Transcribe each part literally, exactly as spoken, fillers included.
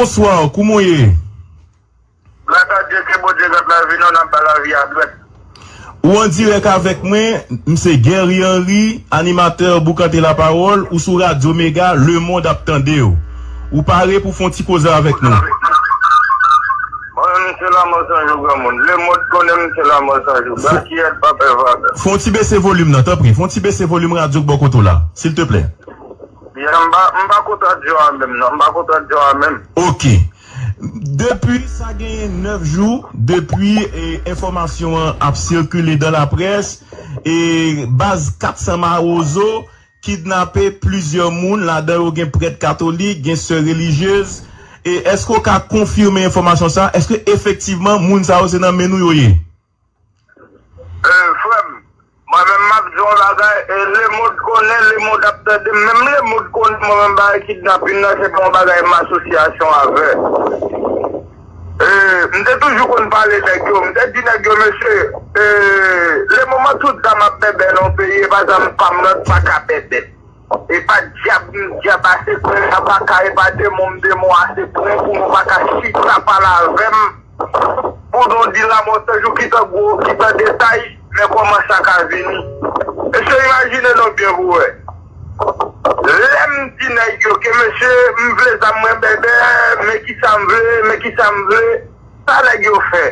Bonswa, kouman w ye? Gras a Dye, ke Bondye gad lavi nou, n ap bay lavi a dwèt. Ou an dirèk avèk mwen, m se Guerry Henry, animatè Boukante Lapawòl, ou sou Radyo Mega, lemonn ap tande w. Ou pare pou fè yon ti koze avèk nou? Mwen menm se Lanmò San Jou granmoun. Lemonn konnen m se Lanmò San Jou. Fo- Bakiyèt pa pè vagabon. Fè yon ti bese volim nan, tanpri. Fè yon ti bese volim radyo k bò kote w la, silteplè. Ya, m pa, m pa kontradire w menm, non. M pa kontradire w menm. Ok. Depi sa genyen nèf jou, depi, e, enfòmasyon an ap sikile dan laprès, e baz kat san Mawozo kidnape plizyè moun, ladan yo gen prèt katolik, gen sè relijyez. E èske w ka konfime enfòmasyon sa? Èske efektivman moun sa yo se nan men nou yo ye? E, frè m, mwen menm m ap di yon bagay, e, lemonn konnen, lemonn ap tande, menm lemonn konnen mwen menm bagay kidnapin nan, se pa yon bagay m asosyasyon avè. E, m te toujou konn pale nèg yo, m te di nèg yo, mesye, e, lemoman tout zam ap bèbè nan yon peyi, e pa zam pa m nan pa ka bèbè. E pa dyab m dyab a se pwen, a pa ka, e pa demon m demon a se pwen, pou nou pa ka chita pale avè m, pou nou di Lanmò San Jou ki tan gwo, ki tan detay, men kòman sa ka vini. Mesye, imajine non byen pou wè. Lè m di nèg yo ke, mesye, m vle zam mwen bèbè, men kisa m vle, men kisa m vle, sa nèg yo fè.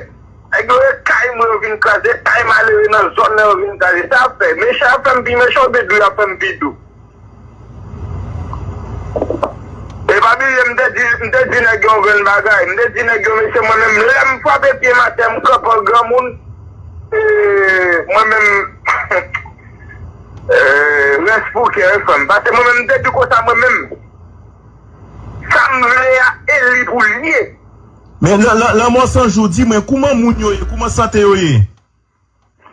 Nèg yo e kay mwen yo vin kraze, kay malere nan zòn nan yo vin kraze. Sa ap fè mechan ap fè m pi mechan oubyen dou ap fè m pi dou? E pa bliye, m te di, m te di nèg yo yon grenn bagay. M te di nèg yo, mesye, mwen menm, lè m frape pye m atè, m kanpe an granmoun, e, mwen menm, e, rès pou kè, wi, frè m. Paske mwen menm, m te di konsa, mwen menm, sa m vle a, e li pou l ye. Men Lan-, Lan-, Lanmò San Jou, di mwen, kouman moun yo ye? Kouman sante yo ye?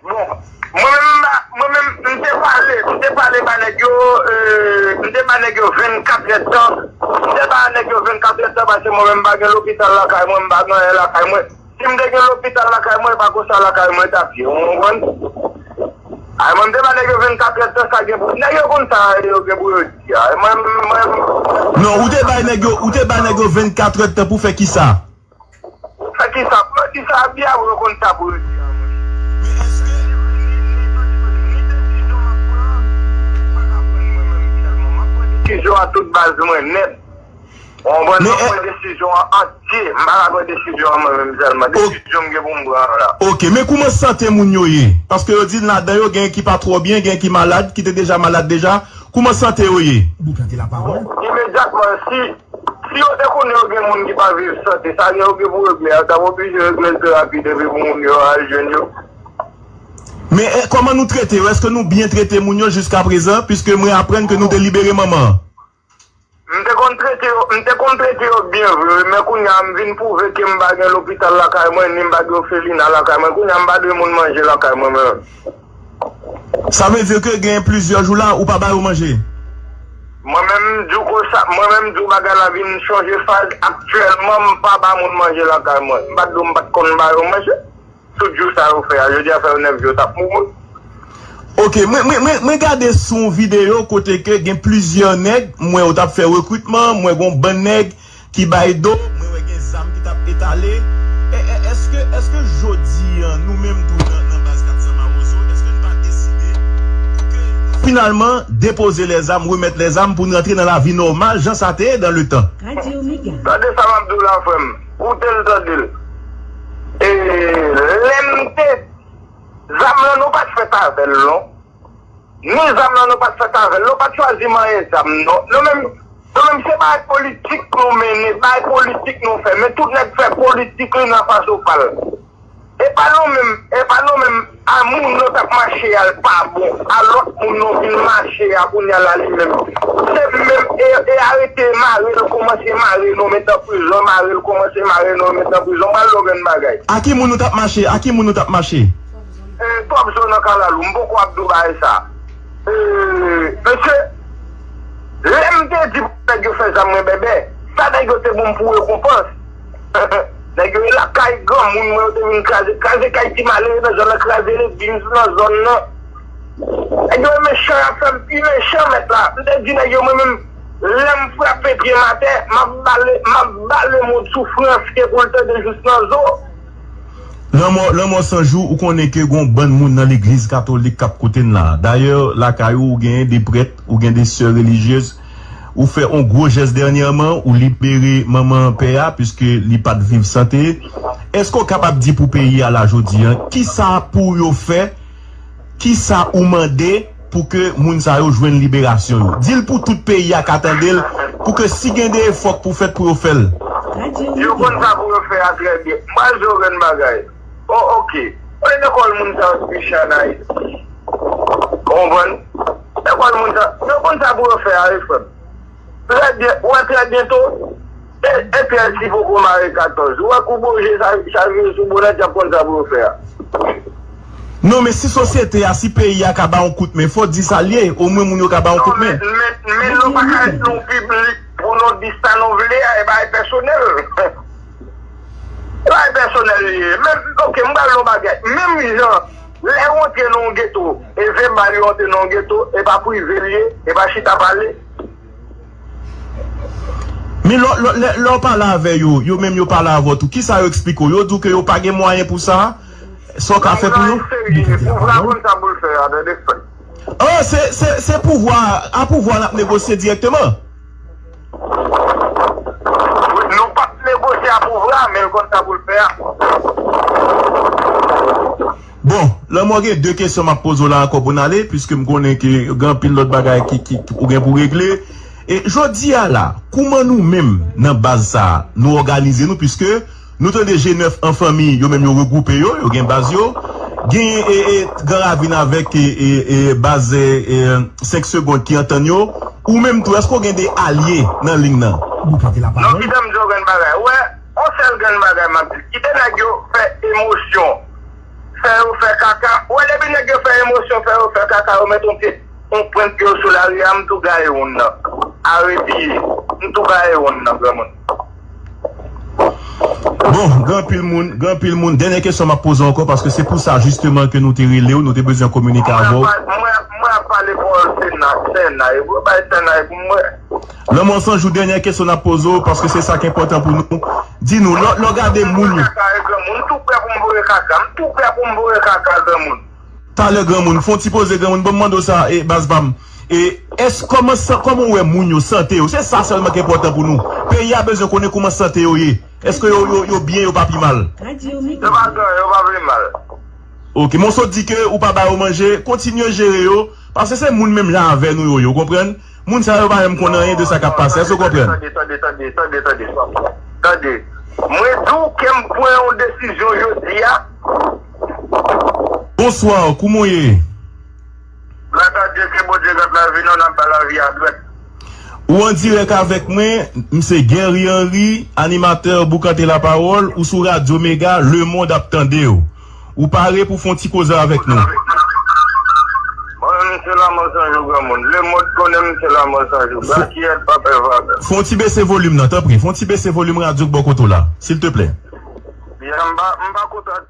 Bon, mwen menm, m pa, mwen menm, m te pale, m te pale ba nèg yo, e, m te ba nèg yo vennkat èdtan. M te ba nèg yo vennkat èdtan paske mwen menm m pa gen lopital lakay mwen, m pa gen anyen lakay mwen. Si m te gen lopital lakay mwen, e pa konsa lakay mwen t ap ye, ou konprann? Ay, mwen, m te ba nèg yo vennkat èdtan, sa gen pou, nèg yo konn sa yo gen pou yo di a. Mwen, mwen, Non, ou te bay nèg yo, ou te bay nèg yo vennkat èdtan pou fè kisa? Fè kisa? Pou yo di sa, byen, pou yo konn sa pou yo di a. Desizyon a tout baz mwen nèt. Ou konprann? Mwen pran desizyon an antye. M pa ka pran desizyon an mwen menm sèlman. Desizyon m gen pou m pran an la. Ok, men kouman sante moun yo ye? Paske yo di ladan yo gen ki pa twò byen, gen ki malad, ki te deja malad deja. Kouman sante yo ye? Imedyatman, si, si yo te konnen yo gen moun ki pa viv sante, sa gen yo gen pou regle a, yo t ap oblije regle l pi rapid epi pou moun yo al jwenn yo. Men, e, kòman nou trete yo? Èske nou byen trete moun yo jiskaprezan? Piske mwen aprann ke nou te libere manman an. M te konn trete yo, m te konn trete yo byen vre, wi, men kounye a m vin pwouve ke m pa gen lopital lakay mwen, ni m pa gen òfelina lakay mwen. Kounye a m pa dwe moun manje lakay mwen menm. Sa vle di ke gen plizyè jou la, ou pa ba yo manje? Mwen menm, m di w konsa, mwen menm, m di w bagay la vin chanje faz. Aktyèlman, m pa ba moun manje lakay mwen. M pa t dwe, m pa t konn ba yo manje. Tout jou sa yo fè a, jodi a fè yo nèf jou, yo t ap mouri. Ok, mwen, mwen, mwen, mwen gade sou yon videyo kote ke gen plizyè nèg, mwen yo t ap fè rekritman, mwen gen yon bann nèg ki bay do, mwen wè gen zam ki t ap etale. E, e, èske, èske jodi an, nou menm tou nan, nan baz kat san Mawozo, èske n pa deside pou ke nou finalman depoze lèzam, remèt lèzam pou n rantre nan lavi nòmal, jan sa te ye dan le tan? Radio Mega. Tande sa m ap di w la, frè m. Koute l, tande l. E, lè m te, zam lan, nou pa t fèt avè l, non. Ni zam lan, nou pa t fèt avè l. Nou pa t chwazi manyen zam, non. Nou menm, nou menm, se bagay politik nou mennen, bagay politik nou fè. Men tout nèg fè politik li nan fason pa l. E pa nou menm, e pa nou menm, a moun nou t ap mache a l pa bon, a lòt moun nou vin mache a kounye a la li menm. Se menm, e, e arete mare l, kòmanse mare nou, met nan prizon, mare l, kòmanse mare nou, met nan prizon. Pral lògèn bagay. A ki moun nou t ap mache? A ki moun nou t ap mache? E, Twòp Zo nan kalalou, m poko ap di w bagay sa. E, mesye, lè m te di pou nèg yo fè zam mwen bèbè, sa nèg yo te ban m pou rekonpans? Nèg yo lakay granmoun mwen, yo te vin kraze, kraze kay ti malere nan zòn nan, kraze legliz nan zòn nan. Nèg yo mechan, y ap fè m pi mechan, mèt la. M te di nèg yo, mwen menm, lè m frape pye m atè, m ap bale, m ap ba lemonn soufrans ke pou l tande jous nan zo. Lanmò, Lanmò San Jou, ou konnen ke gon bann moun nan legliz katolik k ap koute n la. Dayè, lakay ou, ou genyen de prèt, ou gen de sè relijyez. Ou fè on gwo jès dènyèman, ou libere manman pè a, piske li pa t viv sante. Èske w kapab di pou peyi a la jodi a, kisa pou yo fè, kisa ou mande pou ke moun sa yo jwenn liberasyon yo? Di l pou tout peyi a ka tande l, pou ke si gen de efò k pou fèt pou yo fè l. Yo konn sa pou yo fè a trè byen. M pral di w yon bagay. Oh, ok. Mwen lekòl moun sa yo t piche ann Ayiti. Ou konprann? Lekòl moun sa, yo konn sa pou yo fè a, wi, frè m. Trè byen, ou wè trè byento, e, e pyès li poko mare katòz. Ou wè kou boje sa, sa vire sou bonèt, y ap konn sa pou yo fè a. Non, men si sosyete a, si peyi a ka ba yon kout men, fò di sa l ye, omwen moun yo ka ba yon kout men. Non, men, men, men nou pa ka ret nan yon piblik pou nou di sa nou vle a, e bagay pèsonèl. Bagay pèsonèl li ye. Men, ok, m pral di yon bagay. Menm jan, lè yo antre nan yon geto, e ven bal yo antre nan yon geto, e pa prive l ye, e pa chita pale. Men lè, lè, lè, lè w pale avè yo, yo menm yo pale avè w tou, kisa yo eksplike w? Yo di w ke yo pa gen mwayen pou sa? Sa w ka fè pou yo? Serye, pouvwa konn sa pou l fè a, tande frè. Oh, se, se, se pouvwa, a pouvwa n ap negosye dirèkteman. Wi, nou p ap negosye a pouvwa, men l konn sa pou l fè a. Bon, Lanmò, gen de kesyon m ap poze w la ankò pou n ale, piske m konnen ke gen anpil lòt bagay ki, ki, ki ou gen pou regle. E jodi a la, kouman nou menm nan baz sa a, nou òganize nou, piske nou tande G nèf an fanmi, yo menm yo regwoupe yo, yo gen baz yo, gen, e, e, Gran Ravin avèk, e, e, e, baz, e, e, senk Segond ki antann yo, ou menm tou, èske w gen de alye nan liy nan? Non, kite m di w grenn bagay. Ou wè, yon sèl grenn bagay m ap di. Kite nèg yo fè emosyon fè yo fè kaka. Ou wè depi nèg yo fè emosyon, fè yo fè kaka, yo met yon pye, yon pwent pye yo sou lari a, m tou gaye wonn nan. Arepye, m tou gaye wonn nan, granmoun. Bon, gen anpil moun, gen anpil moun. Dènyè kesyon m ap poze w ankò, paske se pou sa jisteman ke nou te rele w, nou te bezwen kominike avè w. Mwen ap pa-, mwen ap, mwen ap pale pawòl Sena, Sena, e pou yo bay Sena e pou mwen. Lanmò San Jou, dènyè kesyon n ap poze w, paske se sa k enpòtan pou nou. Di nou, lè, lè w gade moun yo. Kaka e granmoun, m tou prè pou m voye kaka, m tou prè pou m voye kaka granmoun. Talè granmoun, fè yon ti poze granmoun, ban m mande w sa, e, baz pa m. E, èske, kòman sa, kòman w wè moun yo, sante yo? Se sa sèlman ki enpòtan pou nou. Peyi a bezwen konnen kòman sante yo ye. Èske yo, yo, yo byen, yo pa pi mal? Yo pa byen, yo pa pi mal. Ok, men w sot di ke ou pa ba yo manje, kontinye jere yo, paske se moun menm jan avè nou yo ye, w konprann? Moun sa yo pa menm konn anyen de sa k ap pase, èske w konprann? Tande, tande, tande, tande, tande, tande. Tande. Mwen di w ke m pran yon desizyon jodi a. Bonswa, kouman w ye? Gras a Dye, ke Bondye gad lavi nou, n ap bay lavi a dwèt. Ou an dirèk avèk mwen, m se Guerry Henry, animatè Boukante Lapawòl, ou sou Radyo Mega, lemonn ap tande w. Ou pare pou fè yon ti koze avèk nou? Mwen menm se Lanmò San Jou granmoun. Lemonn konnen m se Lanmò San Jou. Fo- Bakiyèt pa pè vagabon. Fè yon ti bese volim nan, tanpri. Fè yon ti bese volim radyo k bò kote w la, silteplè. Byen, m pa, m pa kontan.